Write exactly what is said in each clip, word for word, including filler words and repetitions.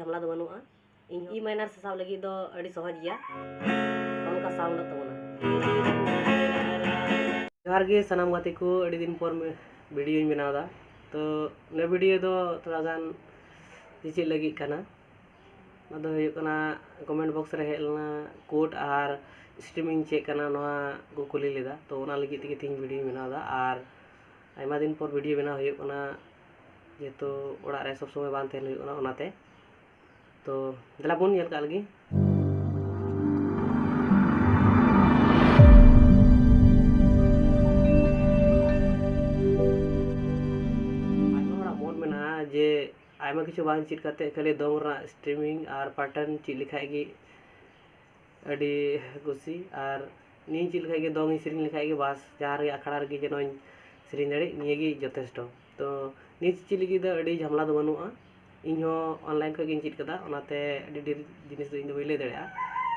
ᱡᱷᱟᱢᱮᱞᱟ ᱫᱚ ᱵᱟᱹᱱᱩᱜᱼᱟ᱾ ᱤᱧ E minor ᱥᱟᱥᱟᱵ ᱞᱟᱹᱜᱤᱫ ᱫᱚ ᱟᱹᱰᱤ ᱥᱚᱦᱚᱡᱽ ᱜᱮᱭᱟ᱾ ᱱᱚᱝᱠᱟ ᱥᱟᱣᱩᱱᱰᱚᱜ ᱛᱟᱵᱚᱱᱟ᱾ ᱡᱚᱦᱟᱨ ᱜᱮ ᱥᱟᱱᱟᱢ ᱜᱟᱛᱮ ᱠᱚ, ᱟᱹᱰᱤ ᱫᱤᱱ ᱯᱚᱨ ᱵᱷᱤᱰᱤᱭᱳᱧ ᱵᱮᱱᱟᱣ ᱮᱫᱟ᱾ ᱛᱚ ᱱᱤᱭᱟᱹ ᱵᱷᱤᱰᱤᱭᱳ ᱫᱚ ᱛᱷᱚᱲᱟ ᱜᱟᱱ ᱪᱮᱫ ᱞᱟᱹᱜᱤᱫ ᱠᱟᱱᱟ, ᱚᱱᱟ ᱫᱚ ᱦᱩᱭᱩᱜ ᱠᱟᱱᱟ ᱠᱚᱢᱮᱱᱴ ᱵᱚᱠᱥ ᱨᱮ ᱦᱮᱡ ᱞᱮᱱᱟ ᱠᱳᱰ ᱟᱨ ᱥᱴᱨᱤᱢᱤᱝ ᱪᱮᱫ ᱠᱟᱱᱟ ᱱᱚᱣᱟ ᱠᱚ ᱠᱩᱞᱤ ᱞᱮᱫᱟ᱾ ᱛᱚ ᱚᱱᱟ ᱞᱟᱹᱜᱤᱫ ᱛᱮᱜᱮ ᱛᱮᱦᱮᱧ ᱵᱷᱤᱰᱤᱭᱳᱧ ᱵᱮᱱᱟᱣ ᱮᱫᱟ᱾ ᱟᱨ ᱟᱭᱢᱟ ᱫᱤᱱ ᱯᱚᱨ ᱵᱷᱤᱰᱤᱭᱳ ᱵᱮᱱᱟᱣ ᱦᱩᱭᱩᱜ ᱠᱟᱱᱟ, ᱡᱮᱦᱮᱛᱩ ᱚᱲᱟᱜ ᱨᱮ ᱥᱚᱵ ᱥᱚᱢᱚᱭ ᱵᱟᱝ ᱛᱟᱦᱮᱱ ᱦᱩᱭᱩᱜ ᱠᱟᱱᱟ, ᱚᱱᱟᱛᱮ᱾ ᱛᱚ ᱫᱮᱞᱟ ᱵᱚᱱ ᱧᱮᱞ ᱠᱟᱜ ᱞᱮᱜᱮ᱾ ᱟᱭᱢᱟ ᱦᱚᱲᱟᱜ ᱢᱚᱱ ᱢᱮᱱᱟᱜᱼᱟ ᱡᱮ ᱟᱭᱢᱟ ᱠᱤᱪᱷᱩ ᱵᱟᱝ ᱪᱮᱫ ᱠᱟᱛᱮ ᱠᱷᱟᱹᱞᱤ ᱫᱚᱝ ᱨᱮᱱᱟᱜ ᱥᱴᱨᱤᱢᱤᱝ ᱟᱨ ᱯᱟᱴᱟᱱ ᱪᱮᱫ ᱞᱮᱠᱷᱟᱡ ᱜᱮ ᱟᱹᱰᱤ ᱠᱩᱥᱤ᱾ ᱟᱨ ᱱᱤᱭᱟᱹ ᱪᱮᱫ ᱞᱮᱠᱷᱟᱡ ᱜᱮ, ᱫᱚᱝ ᱤᱧ ᱥᱮᱨᱮᱧ ᱞᱮᱠᱷᱟᱡ ᱜᱮ ᱵᱟᱥ, ᱡᱟᱦᱟᱸ ᱨᱮᱜᱮ ᱟᱠᱷᱲᱟ ᱨᱮᱜᱮ ᱡᱮᱱᱚᱧ ᱥᱮᱨᱮᱧ ᱫᱟᱲᱮᱜ, ᱱᱤᱭᱟᱹ ᱜᱮ ᱡᱚᱛᱷᱮᱥᱴᱚ᱾ ᱛᱚ ᱱᱤᱭᱟᱹ ᱪᱮᱫ ᱞᱟᱹᱜᱤᱫ ᱫᱚ ᱟᱹᱰᱤ ᱡᱷᱟᱢᱮᱞᱟ ᱫᱚ ᱵᱟᱹᱱᱩᱜᱼᱟ᱾ ᱤᱧ ᱦᱚᱸ ᱚᱱᱞᱟᱭᱤᱱ ᱠᱷᱚᱡ ᱜᱤᱧ ᱪᱮᱫ ᱠᱟᱫᱟ, ᱚᱱᱟᱛᱮ ᱟᱹᱰᱤ ᱰᱷᱮᱨ ᱡᱤᱱᱤᱥ ᱫᱚ ᱤᱧ ᱫᱚ ᱵᱟᱹᱧ ᱞᱟᱹᱭ ᱫᱟᱲᱮᱭᱟᱜᱼᱟ᱾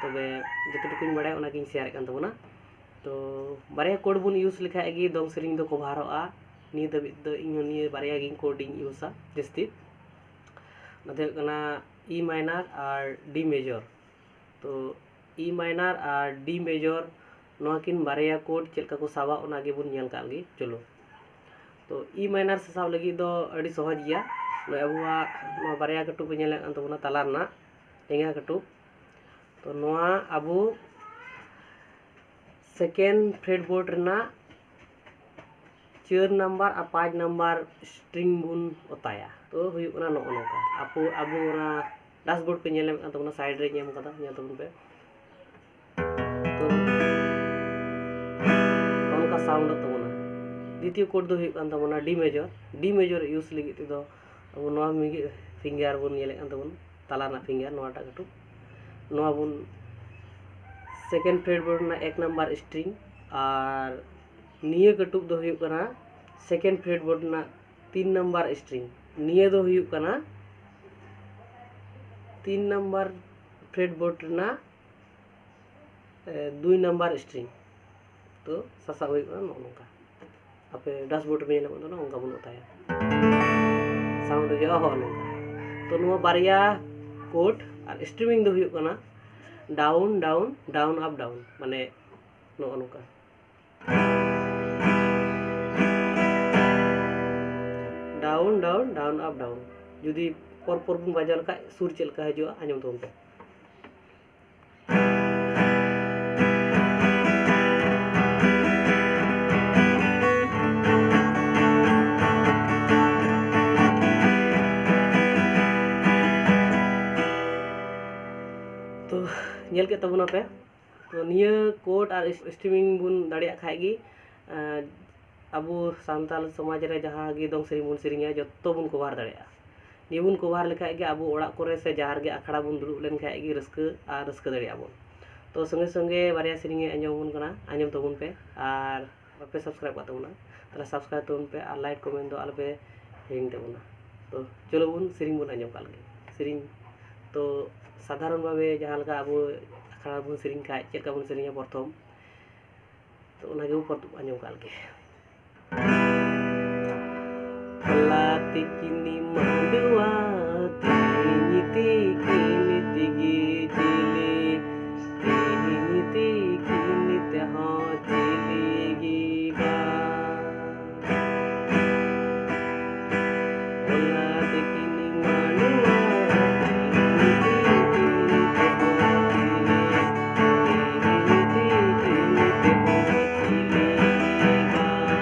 ᱛᱚᱵᱮ ᱡᱚᱛᱚ ᱴᱩᱠᱩᱧ ᱵᱟᱲᱟᱭᱟ ᱚᱱᱟᱜᱤᱧ ᱥᱮᱭᱟᱨᱮᱫ ᱠᱟᱱ ᱛᱟᱵᱚᱱᱟ᱾ ᱛᱚ ᱵᱟᱨᱭᱟ ᱠᱳᱰ ᱵᱚᱱ ᱤᱭᱩᱡᱽ ᱞᱮᱠᱷᱟᱡ ᱜᱮ ᱫᱚᱝ ᱥᱮᱨᱮᱧ ᱫᱚ ᱠᱚᱵᱷᱟᱨᱚᱜᱼᱟ᱾ ᱱᱤᱭᱟᱹ ᱫᱷᱟᱹᱵᱤᱡ ᱫᱚ ᱤᱧ ᱦᱚᱸ ᱱᱤᱭᱟᱹ ᱵᱟᱨᱭᱟ ᱜᱤᱧ ᱠᱳᱰ ᱤᱧ ᱤᱭᱩᱡᱟ ᱡᱟᱹᱥᱛᱤ᱾ ᱚᱱᱟ ᱫᱚ ᱦᱩᱭᱩᱜ ᱠᱟᱱᱟ E minor ᱟᱨ D major᱾ ᱛᱚ E minor ᱟᱨ D major, ᱱᱚᱣᱟ ᱠᱤᱱ ᱵᱟᱨᱭᱟ ᱠᱳᱰ ᱪᱮᱫ ᱞᱮᱠᱟ ᱠᱚ ᱥᱟᱵᱟ, ᱚᱱᱟ ᱜᱮᱵᱚᱱ ᱧᱮᱞ ᱠᱟᱜ ᱞᱮᱜᱮ᱾ ᱪᱚᱞᱚ, ᱛᱚ E minor ᱥᱟᱥᱟᱵ ᱞᱟᱹᱜᱤᱫ ᱫᱚ ᱟᱹᱰᱤ ᱥᱚᱦᱚᱡᱽ ᱜᱮᱭᱟ᱾ ᱱᱚᱜᱼᱚᱭ ᱟᱵᱚᱣᱟᱜ ᱱᱚᱣᱟ ᱵᱟᱨᱭᱟ ᱠᱟᱹᱴᱩᱵ ᱯᱮ ᱧᱮᱞᱮᱫ ᱠᱟᱱ ᱛᱟᱵᱚᱱᱟ, ᱛᱟᱞᱟ ᱨᱮᱱᱟᱜ ᱞᱮᱸᱜᱟ ᱠᱟᱹᱴᱩᱵ᱾ ᱛᱚ ᱱᱚᱣᱟ ᱟᱵᱚ second fretboard ᱨᱮᱱᱟᱜ ᱪᱟᱨ ᱱᱟᱢᱵᱟᱨ ᱟᱨ ᱯᱟᱸᱪ ᱱᱟᱢᱵᱟᱨ ᱥᱴᱨᱤᱝ ᱵᱚᱱ ᱚᱛᱟᱭᱟ᱾ ᱛᱚ ᱦᱩᱭᱩᱜ ᱠᱟᱱᱟ ᱱᱚᱜᱼᱚ ᱱᱚᱝᱠᱟ᱾ ᱟᱵᱚ, ᱟᱵᱚ ᱚᱱᱟ ᱰᱟᱥᱵᱳᱨᱰ ᱯᱮ ᱧᱮᱞ ᱧᱟᱢᱮᱫ ᱠᱟᱱ ᱛᱟᱵᱚᱱᱟ, ᱥᱟᱭᱤᱰ ᱨᱮᱧ ᱮᱢ ᱠᱟᱫᱟ, ᱧᱮᱞ ᱛᱟᱵᱚᱱ ᱯᱮ᱾ ᱛᱚ ᱱᱚᱝᱠᱟ ᱥᱟᱣᱩᱱᱰᱚᱜ ᱛᱟᱵᱚᱱᱟ᱾ ᱫᱤᱛᱤᱭᱚ ᱠᱳᱰ ᱫᱚ ᱦᱩᱭᱩᱜ ᱠᱟᱱ ᱛᱟᱵᱚᱱᱟ D major᱾ D major use ᱞᱟᱹᱜᱤᱫ ᱛᱮᱫᱚ ᱟᱵᱚ ᱱᱚᱣᱟ ᱢᱤᱫ ᱯᱷᱤᱝᱜᱟᱨ ᱵᱚᱱ ᱧᱮᱞᱮᱫ ᱠᱟᱱ ᱛᱟᱵᱚᱱᱟ, ᱛᱟᱞᱟ ᱨᱮᱱᱟᱜ ᱯᱷᱤᱝᱜᱟᱨ, ᱱᱚᱣᱟᱴᱟᱜ ᱠᱟᱹᱴᱩᱵ, ᱱᱚᱣᱟ ᱵᱚᱱ second fretboard ᱨᱮᱱᱟᱜ ᱮᱠ ᱱᱟᱢᱵᱟᱨ ᱥᱴᱨᱤᱝ᱾ ᱟᱨ ᱱᱤᱭᱟᱹ ᱠᱟᱹᱴᱩᱵ ᱫᱚ ᱦᱩᱭᱩᱜ ᱠᱟᱱᱟ second fretboard ᱨᱮᱱᱟᱜ ᱛᱤᱱ ᱱᱟᱢᱵᱟᱨ ᱥᱴᱨᱤᱝ᱾ ᱱᱤᱭᱟᱹ ᱫᱚ ᱦᱩᱭᱩᱜ ᱠᱟᱱᱟ ᱛᱤᱱ ᱱᱟᱢᱵᱟᱨ fretboard ᱨᱮᱱᱟᱜ, ᱮ, ᱫᱩᱭ ᱱᱟᱢᱵᱟᱨ ᱥᱴᱨᱤᱝ᱾ ᱛᱚ ᱥᱟᱥᱟᱵ ᱦᱩᱭᱩᱜ ᱠᱟᱱᱟ ᱱᱚᱜᱼᱚ ᱱᱚᱝᱠᱟ᱾ ᱟᱯᱮ ᱰᱟᱥᱵᱳᱨᱰ ᱨᱮᱯᱮ ᱧᱮᱞ ᱧᱟᱢᱚᱜ ᱠᱟᱱᱟ, ᱚᱱᱠᱟ ᱵᱚᱱ ᱚᱛᱟᱭᱟ᱾ ᱥᱟᱣᱩᱱᱰ ᱦᱩᱭᱩᱜᱼᱟ ᱦᱚᱸᱜᱼᱚ ᱱᱚᱝᱠᱟ᱾ ᱛᱚ ᱱᱚᱣᱟ ᱵᱟᱨᱭᱟ ᱠᱳᱨᱰ ᱟᱨ ᱥᱴᱨᱤᱢᱤᱝ ᱫᱚ ᱦᱩᱭᱩᱜ ᱠᱟᱱᱟ down down down up down, ᱢᱟᱱᱮ ᱱᱚᱜᱼᱚ ᱱᱚᱝᱠᱟ᱾ Down down down up down. ᱡᱩᱫᱤ ᱯᱚᱨ ᱯᱚᱨ ᱵᱚᱱ ᱵᱟᱡᱟᱣ ᱞᱮᱠᱷᱟᱡ ᱥᱩᱨ ᱪᱮᱫ ᱞᱮᱠᱟ ᱦᱤᱡᱩᱜᱼᱟ, ᱟᱸᱡᱚᱢ ᱛᱟᱵᱚᱱ ᱯᱮ᱾ ᱛᱚ, ᱧᱮᱞ ᱠᱮᱫ ᱛᱟᱵᱚᱱᱟᱯᱮ᱾ ᱛᱚ, ᱱᱤᱭᱟᱹ ᱠᱳᱨᱰ ᱟᱨ ᱥᱴᱨᱤᱢᱤᱝ ᱵᱚᱱ ᱫᱟᱲᱮᱭᱟᱜ ᱠᱷᱟᱡ ᱜᱮ, ᱟᱸ, ᱟᱵᱚ ᱥᱟᱱᱛᱟᱲ ᱥᱚᱢᱟᱡᱽ ᱨᱮ ᱡᱟᱦᱟᱸ ᱜᱮ ᱫᱚᱝ ᱥᱮᱨᱮᱧ ᱵᱚᱱ ᱥᱮᱨᱮᱧᱟ, ᱡᱚᱛᱚ ᱵᱚᱱ ᱠᱚᱵᱷᱟᱨ ᱫᱟᱲᱮᱭᱟᱜᱼᱟ᱾ ᱱᱤᱭᱟᱹ ᱵᱚᱱ ᱠᱚᱵᱷᱟᱨ ᱞᱮᱠᱷᱟᱡ ᱜᱮ ᱟᱵᱚ ᱚᱲᱟᱜ ᱠᱚᱨᱮ ᱥᱮ ᱡᱟᱦᱟᱸ ᱨᱮᱜᱮ ᱟᱠᱷᱲᱟ ᱵᱚᱱ ᱫᱩᱲᱩᱵ ᱞᱮᱱ ᱠᱷᱟᱡ ᱜᱮ ᱨᱟᱹᱥᱠᱟᱹ ᱟᱨ ᱨᱟᱹᱥᱠᱟᱹ ᱫᱟᱲᱮᱭᱟᱜᱼᱟ ᱵᱚᱱ᱾ ᱛᱚ, ᱥᱚᱸᱜᱮ ᱥᱚᱸᱜᱮ ᱵᱟᱨᱭᱟ ᱥᱮᱨᱮᱧ ᱤᱧ ᱟᱸᱡᱚᱢ ᱟᱵᱚᱱ ᱠᱟᱱᱟ, ᱟᱸᱡᱚᱢ ᱛᱟᱵᱚᱱ ᱯᱮ᱾ ᱟᱨ ᱵᱟᱯᱮ ᱥᱟᱵᱥᱠᱨᱟᱭᱤᱵ ᱠᱟᱜ ᱛᱟᱵᱚᱱᱟ, ᱛᱟᱦᱚᱞᱮ ᱥᱟᱵᱥᱠᱨᱟᱭᱤᱵ ᱛᱟᱵᱚᱱ ᱯᱮ ᱟᱨ ᱞᱟᱭᱤᱠ ᱠᱚᱢᱮᱱᱴ ᱫᱚ ᱟᱞᱚᱯᱮ ᱦᱤᱲᱤᱧ ᱛᱟᱵᱚᱱᱟ᱾ ᱛᱚ, ᱪᱚᱞᱚ ᱵᱚᱱ ᱥᱮᱨᱮᱧ ᱵᱚᱱ ᱟᱸᱡᱚᱢ ᱠᱟᱜ ᱞᱮᱜᱮ᱾ ᱥᱮᱨᱮᱧ ᱛᱚ ᱥᱟᱫᱷᱟᱨᱚᱱ ᱵᱷᱟᱵᱮ ᱡᱟᱦᱟᱸ ᱞᱮᱠᱟ ᱟᱵᱚ ᱟᱠᱷᱲᱟ ᱨᱮᱵᱚᱱ ᱥᱮᱨᱮᱧ ᱠᱷᱟᱡ ᱪᱮᱫ ᱞᱮᱠᱟ ᱵᱚᱱ ᱥᱮᱨᱮᱧᱟ ᱯᱨᱚᱛᱷᱚᱢ, ᱛᱚ ᱚᱱᱟ ᱜᱮᱵᱚᱱ ᱯᱨᱚᱛᱷᱚᱢ ᱟᱸᱡᱚᱢ ᱠᱟᱜ ᱞᱮᱜᱮ᱾ ᱦᱚᱞᱟ ᱛᱤᱠᱤᱱᱤ ᱢᱟᱰᱣᱟ, ᱛᱤᱦᱤᱧ ᱛᱤᱠᱤᱱ ᱛᱮᱜᱮ ᱡᱤᱞᱤ, ᱛᱤᱦᱤᱧ ᱛᱤᱠᱤᱱ ᱛᱮᱦᱚᱸ ᱡᱤᱞᱤ ᱜᱮ ᱵᱟᱝ᱾ ᱦᱚᱞᱟ ᱛᱤᱠᱤᱱᱤ ᱢᱟᱰᱣᱟ, ᱛᱤᱦᱤᱧ ᱛᱤᱠᱤᱱ ᱛᱮᱦᱚᱸ ᱡᱤᱞᱤ, ᱛᱤᱦᱤᱧ ᱛᱤᱠᱤᱱ ᱛᱮᱦᱚᱸ ᱡᱤᱞᱤ ᱵᱟᱝ᱾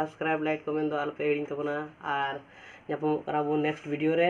subscribe, like, comment ᱫᱚ ᱟᱞᱚᱯᱮ ᱦᱤᱲᱤᱧ ᱛᱟᱵᱚᱱᱟ᱾ ᱟᱨ ᱧᱟᱯᱟᱢᱚᱜ ᱠᱟᱱᱟ ᱵᱚᱱ next video ᱨᱮ᱾